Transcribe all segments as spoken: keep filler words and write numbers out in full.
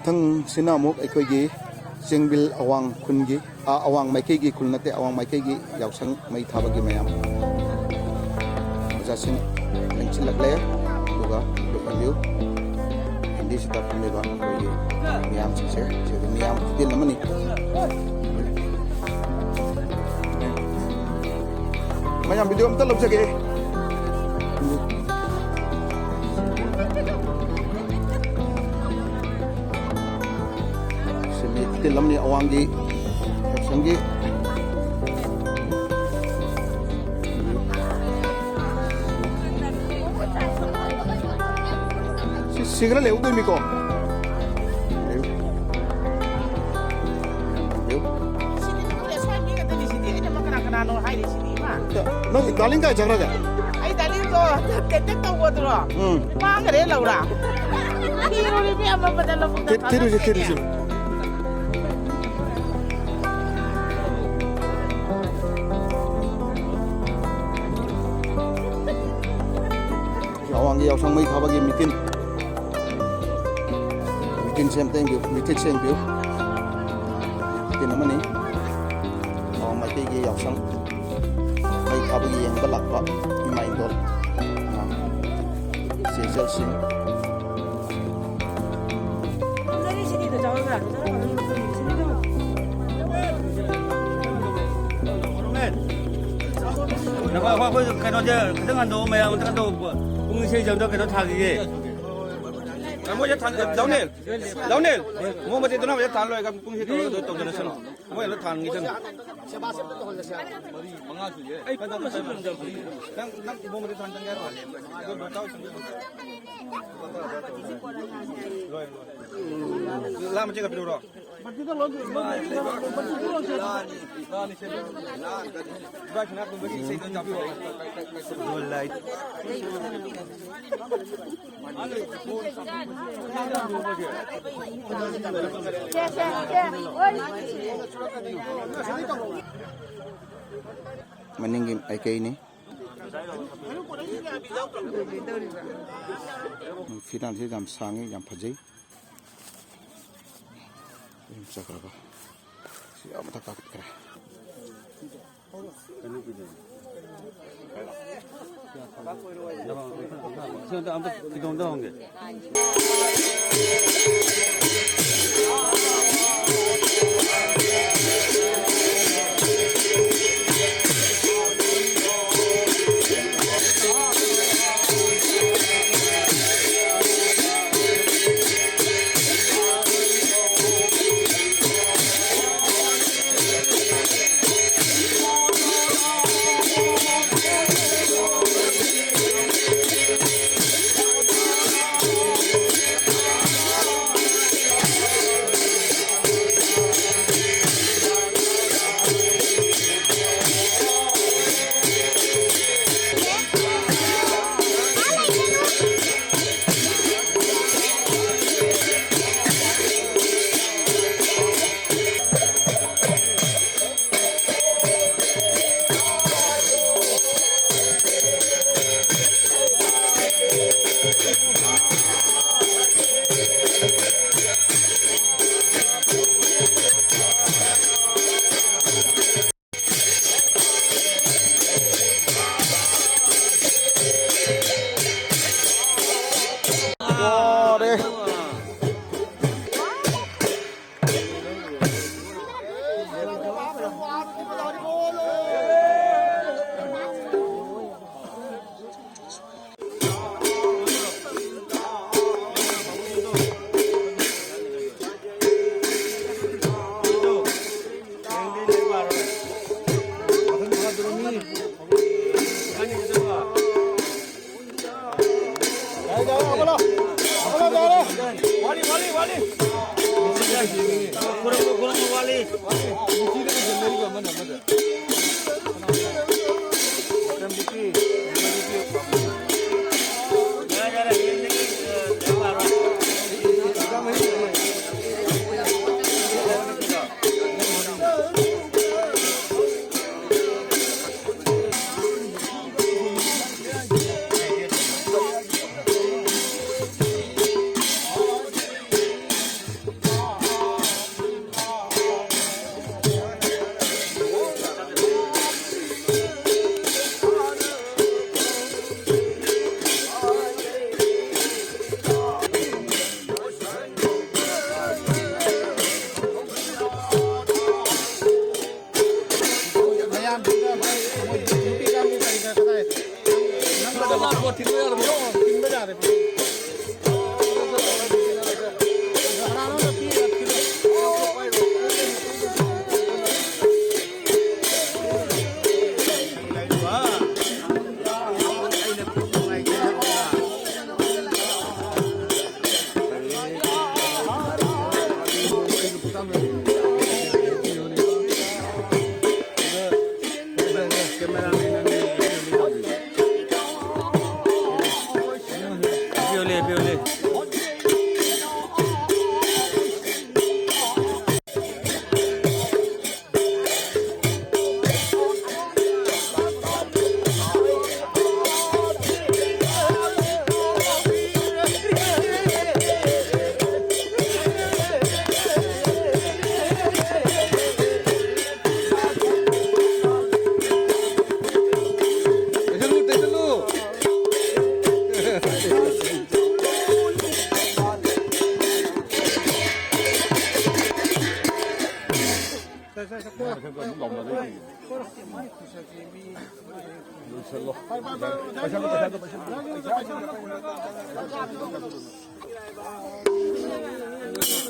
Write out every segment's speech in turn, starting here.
ꯃꯊꯪꯁꯤꯅ ꯑꯃꯨꯛ ꯑꯩꯈꯣꯏꯒꯤ ꯆꯦꯡꯕꯤꯜ ꯑꯋꯥꯡ ꯈꯨꯟꯒꯤ, ꯑꯥ, ꯑꯋꯥꯡ ꯃꯥꯏꯀꯩꯒꯤ ꯈꯨꯜ ꯅꯠꯇꯦ, ꯑꯋꯥꯡ ꯃꯥꯏꯀꯩꯒꯤ ꯌꯥꯎꯁꯪ ꯃꯩ ꯊꯥꯕꯒꯤ ꯃꯌꯥꯝ꯫ ꯑꯣꯖꯥꯁꯤꯡ ꯂꯦꯡꯁꯤꯜꯂꯛꯂꯦ꯫ ꯑꯗꯨꯒ ꯂꯨꯞꯍꯜꯂꯤꯌꯨ꯫ ꯍꯤꯟꯗꯤꯁꯤꯗ ꯐꯝꯂꯤꯕ ꯑꯩꯈꯣꯏꯒꯤ ꯃꯤꯌꯥꯝꯁꯤꯡꯁꯦ, ꯁꯤꯗ ꯃꯤꯌꯥꯝ ꯈꯨꯇꯤꯜ ꯑꯃꯅꯤ꯫ ꯃꯌꯥꯝ ꯚꯤꯗꯤꯑꯣ ꯑꯝꯇ ꯂꯧꯖꯒꯦ꯫ ꯁꯤꯗꯤ ꯇꯤꯜꯂꯝꯅꯤ ꯑꯋꯥꯡꯒꯤ ꯌꯥꯎꯁꯪꯒꯤ꯫ ꯁꯤ, ꯁꯤ ꯈꯔ ꯂꯩꯍꯧꯗꯣꯏꯅꯤꯀꯣ꯫ ꯂꯩꯍꯧ-, ꯂꯩꯍꯧ-, ꯁꯤꯗꯤ ꯅꯪ ꯂꯩꯁꯥꯕꯤ ꯉꯥꯛꯇꯅꯤ ꯁꯤꯗꯤ꯫ ꯑꯩꯅ ꯑꯃ ꯀꯅꯥ ꯀꯅꯥꯅꯣ ꯍꯥꯏꯔꯤꯁꯤꯗꯤ, ꯏꯃꯥ꯫ ꯅꯪ ꯗꯥꯔꯂꯤꯡ ꯀꯥꯏ ꯆꯠꯈ꯭ꯔꯒꯦ? ꯑꯩ ꯗꯥꯔꯂꯤꯡꯗꯣ ꯇꯦꯛ ꯇꯦꯛ ꯇꯧꯕꯗꯨꯔꯣ? ꯎꯝ꯫ ꯃꯥꯡꯈ꯭ꯔꯦ ꯂꯧꯔ꯫ ꯊꯤꯔꯨꯔꯤꯕꯤ ꯑꯃ ꯕꯗꯜ ꯂꯧꯕꯗ ꯊꯤ-, ꯊꯤꯔꯨꯁꯤ, ꯊꯤꯔꯨꯁꯤ꯫ ꯑꯋꯥꯡꯒꯤ ꯌꯥꯎꯁꯪ ꯃꯩ ꯊꯥꯕꯒꯤ ꯃꯤꯇꯤꯟ꯫ ꯃꯤꯇꯤꯟ ꯁꯦꯝ ꯇꯦꯡꯕꯤꯌꯨ, ꯃꯤꯇꯤꯟ ꯁꯦꯝꯕꯤꯌꯨ꯫ ꯃꯤꯇꯤꯟ ꯑꯃꯅꯤ꯫ ꯑꯋꯥꯡ ꯃꯥꯏꯀꯩꯒꯤ ꯌꯥꯎꯁꯪ ꯃꯩ ꯊꯥꯕꯒꯤ ꯌꯦꯡꯕ ꯂꯥꯛꯄ ꯏꯃꯥ ꯏꯟꯗꯣꯜ, ꯑ, ꯏꯆꯦ ꯏꯆꯜꯁꯤꯡ꯫ ꯉꯥꯏꯈꯣ, ꯑꯩꯈꯣꯏ, ꯑꯩꯈꯣꯏ ꯀꯩꯅꯣꯁꯦ ꯈꯤꯇꯪ ꯍꯟꯗꯣꯛꯑꯣ, ꯃꯌꯥꯝ ꯈꯤꯇꯪ ꯍꯟꯗꯣꯛꯑꯣ꯫ ꯄꯨꯡ ꯏꯁꯩ ꯆꯪꯗ ꯀꯩꯅꯣ ꯊꯥꯈꯤꯒꯦ꯫ ꯃꯣꯏꯁꯦ ꯊꯥꯟ-, ꯂꯧꯅꯦ, ꯂꯧꯅꯦ꯫ ꯃꯣꯃꯕꯇꯤꯗꯨꯅ ꯍꯧꯖꯤꯛ ꯊꯥꯜꯂꯣꯏꯒ ꯄꯨꯡ ꯏꯁꯩ ꯇꯧꯔꯒ ꯇꯧꯖꯔꯁꯅꯨ꯫ ꯃꯣꯏ ꯑꯗꯨ ꯊꯥꯟꯈꯤꯁꯅꯨ꯫ ꯅꯪ, ꯅꯪ ꯃꯣꯃꯕꯇꯤ ꯊꯥꯟ ꯆꯪꯒꯦ ꯍꯥꯏꯔꯣ? ꯑꯗꯨ ꯂꯣꯏ ꯇꯧꯔꯁꯅꯨ꯫ ꯂꯣꯏ, ꯂꯣꯏ꯫ ꯂꯥꯝꯕ ꯆꯦꯒ ꯄꯤꯔꯨꯔꯣ꯫ ꯃꯅꯤꯡꯒꯤ ꯃꯥꯏꯀꯩꯅꯤ꯫ ꯐꯤꯔꯥꯟꯁꯤ ꯌꯥꯝ ꯁꯥꯡꯉꯤ, ꯌꯥꯝ ꯐꯖꯩ꯫ ꯑꯗꯨꯝ ꯆꯠꯈ꯭ꯔꯒ ꯁꯤ ꯑꯥ ꯃꯊꯛ ꯀꯥꯈꯠꯈ꯭ꯔꯦ꯫ ꯅꯨꯄꯤ ꯀꯥꯡꯕꯨ ꯀꯔꯤ ꯀꯔꯥ ꯀꯗꯥꯏ? ꯅꯪ ꯀꯗꯥꯏ? ꯊꯤꯟꯕ ꯌꯥꯔꯕꯣ? ꯊꯤꯟꯕ ꯌꯥꯔꯦ꯫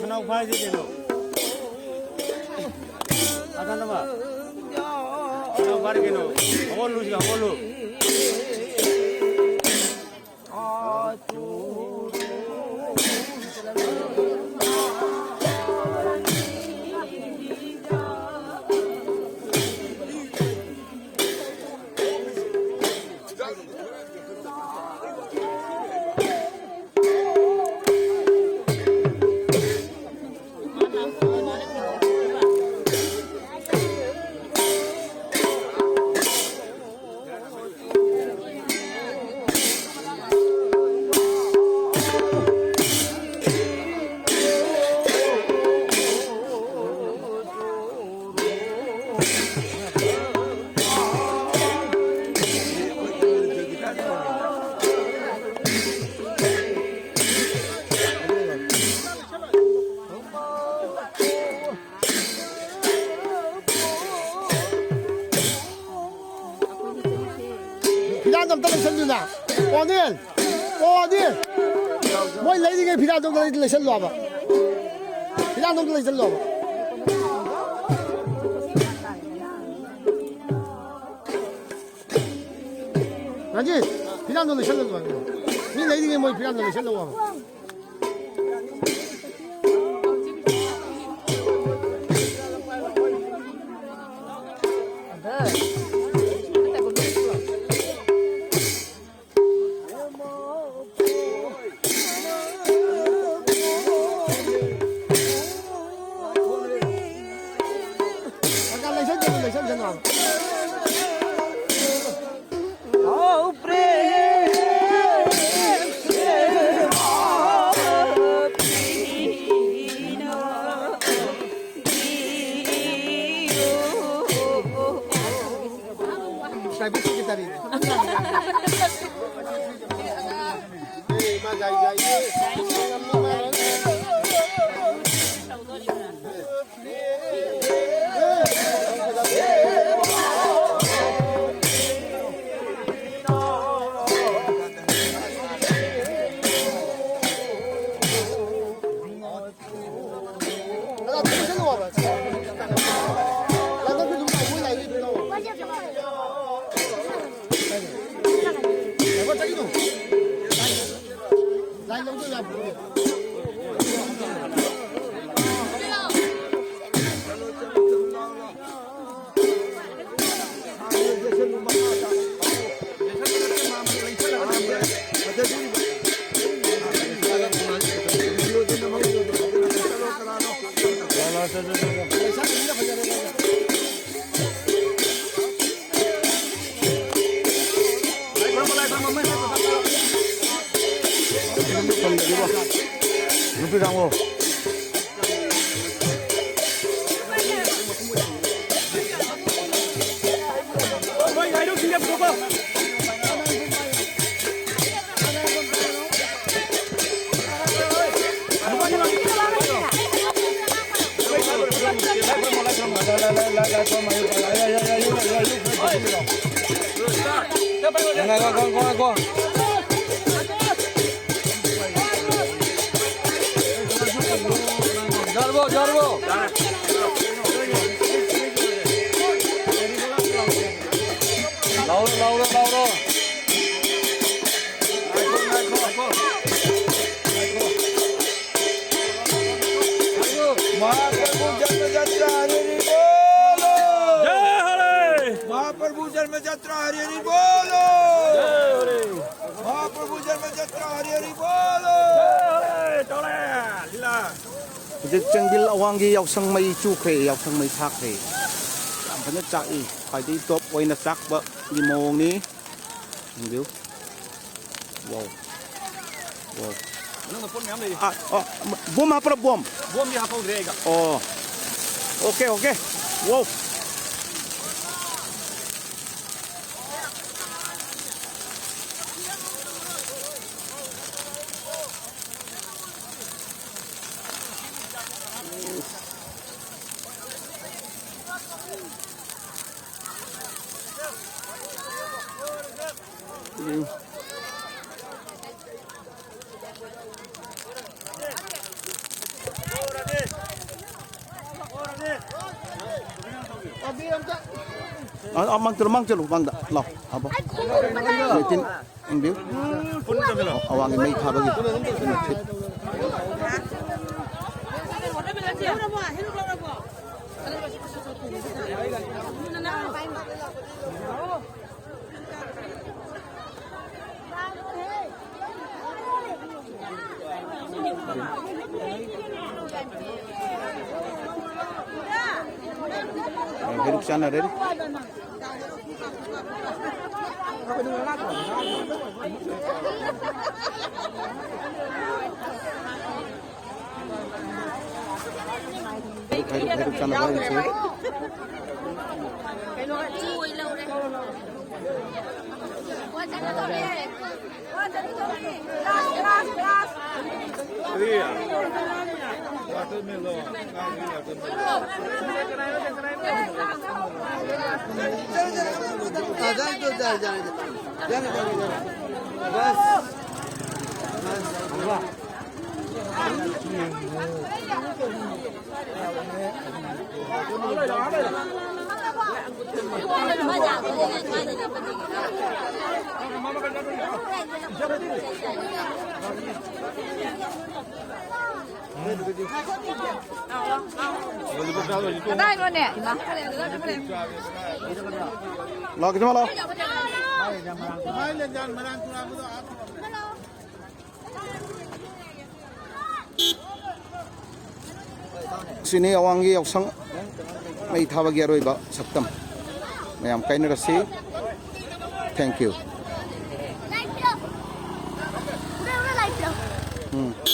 ꯈꯅꯥꯎ ꯐꯥꯔꯤꯁꯦ ꯀꯩꯅꯣ? ꯑꯀꯥꯟꯗꯃ꯫ ꯈꯅꯥꯎ ꯐꯥꯔꯤ ꯀꯩꯅꯣ? ꯍꯧꯒꯠꯂꯨ ꯁꯤꯗ, ꯍꯧꯒꯠꯂꯨ꯫ ꯐꯤꯔꯥꯟꯗꯣ ꯑꯝꯇ ꯂꯩꯁꯟꯗꯨꯅ꯫ ꯑꯣꯅꯤꯜ! ꯑꯣꯅꯤꯜ! ꯃꯣꯏ ꯂꯩꯔꯤꯉꯩ ꯐꯤꯔꯥꯟꯗꯣ ꯑꯝꯇ ꯂꯩꯁꯜꯂꯣꯕ꯫ ꯐꯤꯔꯥꯟꯗꯣ ꯑꯝꯇ ꯂꯩꯁꯜꯂꯣꯕ꯫ ꯔꯟꯖꯤꯠ, ꯐꯤꯔꯥꯟꯗꯣ ꯂꯩꯁꯜꯂꯣꯕ꯫ ꯃꯤ ꯂꯩꯔꯤꯉꯩ ꯃꯣꯏ ꯐꯤꯔꯥꯟꯗꯣ ꯂꯩꯁꯜꯂꯣꯕ꯫ Private secretary. ꯅꯨꯄꯤ ꯀꯥꯡꯕꯨ꯫ ꯉꯥꯏꯈꯣ, ꯉꯥꯏꯈꯣ, ꯉꯥꯏꯈꯣ꯫ ꯌꯥꯔꯕꯣ, ꯌꯥꯔꯕꯣ? ꯂꯥꯎꯔꯣ, ꯂꯥꯎꯔꯣ, ꯂꯥꯎꯔꯣ꯫ ꯉꯥꯏꯈꯣ, ꯉꯥꯏꯈꯣ, ꯉꯥꯏꯈꯣ꯫ महाप्रभु जन्म जत्रा हरि हरि बोलो। जय हरे। महाप्रभु जन्म जत्रा हरि हरि बोलो। जय हरे। महाप्रभु जन्म जत्रा हरि हरि बोलो। जय हरे। ꯇꯧꯔꯦ꯫ लीला꯫ ꯍꯧꯖꯤꯛ ꯆꯦꯡꯕꯤꯜ ꯑꯋꯥꯡꯒꯤ ꯌꯥꯎꯁꯪ ꯃꯩ ꯆꯨꯈ꯭ꯔꯦ, ꯌꯥꯎꯁꯪ ꯃꯩ ꯊꯥꯈ꯭ꯔꯦ꯫ ꯌꯥꯝ ꯐꯖꯅ ꯆꯥꯛꯏ꯫ ꯈ꯭ꯋꯥꯏꯗꯒꯤ top ꯑꯣꯏꯅ ꯆꯥꯛꯄꯒꯤ ꯃꯑꯣꯡꯅꯤ꯫ ꯌꯦꯡꯕꯤꯌꯨ꯫ Wow꯫ Wow꯫ ꯃꯅꯨꯡꯗ ꯄꯣꯠ ꯃꯌꯥꯝ ꯂꯩꯔꯤ꯫ ꯑꯥ, ꯑꯣ, ꯕꯣꯝ ꯍꯥꯞꯄ꯭ꯔꯣ, ꯕꯣꯝ? ꯕꯣꯝꯗꯤ ꯍꯥꯞꯍꯧꯗ꯭ꯔꯦ ꯑꯩꯒ꯫ ꯑꯣ꯫ Okay, okay꯫ Wow꯫ ꯑ, ꯑ, ꯃꯥꯡ ꯆꯠꯂꯨ, ꯃꯥꯡ ꯆꯠꯂꯨ, ꯃꯥꯡꯗ ꯂꯥꯎ, ꯑꯕꯣ꯫ ꯂꯦꯇꯤꯟ, ꯌꯦꯡꯕꯤꯌꯨ꯫ ꯑꯋꯥꯡꯒꯤ ꯃꯩ ꯊꯥꯕꯒꯤ꯫ ꯍꯩꯔꯨꯛ ꯆꯥꯟꯅꯔꯦ꯫ ꯍꯩꯔꯨꯛ, ꯍꯩꯔꯨꯛ, ꯍꯩꯔꯨꯛ ꯆꯥꯟꯅꯕ ꯍꯩꯔꯨꯛꯁꯦ꯫ ꯀꯔꯤ? Watermelon. ꯀꯥꯏꯗꯩ watermelon? ꯌꯥꯔꯦ, ꯌꯥꯔꯦ, ꯌꯥꯔꯦ꯫ बस। बस। ꯀꯗꯥꯏꯅꯣꯅꯦ? ꯏꯃꯥ꯫ ꯂꯥꯛꯑꯣ, ꯈꯤꯇꯪ ꯂꯥꯛꯑꯣ꯫ ꯁꯤꯅꯤ ꯑꯋꯥꯡꯒꯤ ꯌꯥꯎꯁꯪ ꯃꯩ ꯊꯥꯕꯒꯤ ꯑꯔꯣꯏꯕ ꯁꯛꯇꯝ꯫ ꯃꯌꯥꯝ ꯀꯥꯏꯅꯔꯁꯤ꯫ Thank you꯫ ꯎꯝ꯫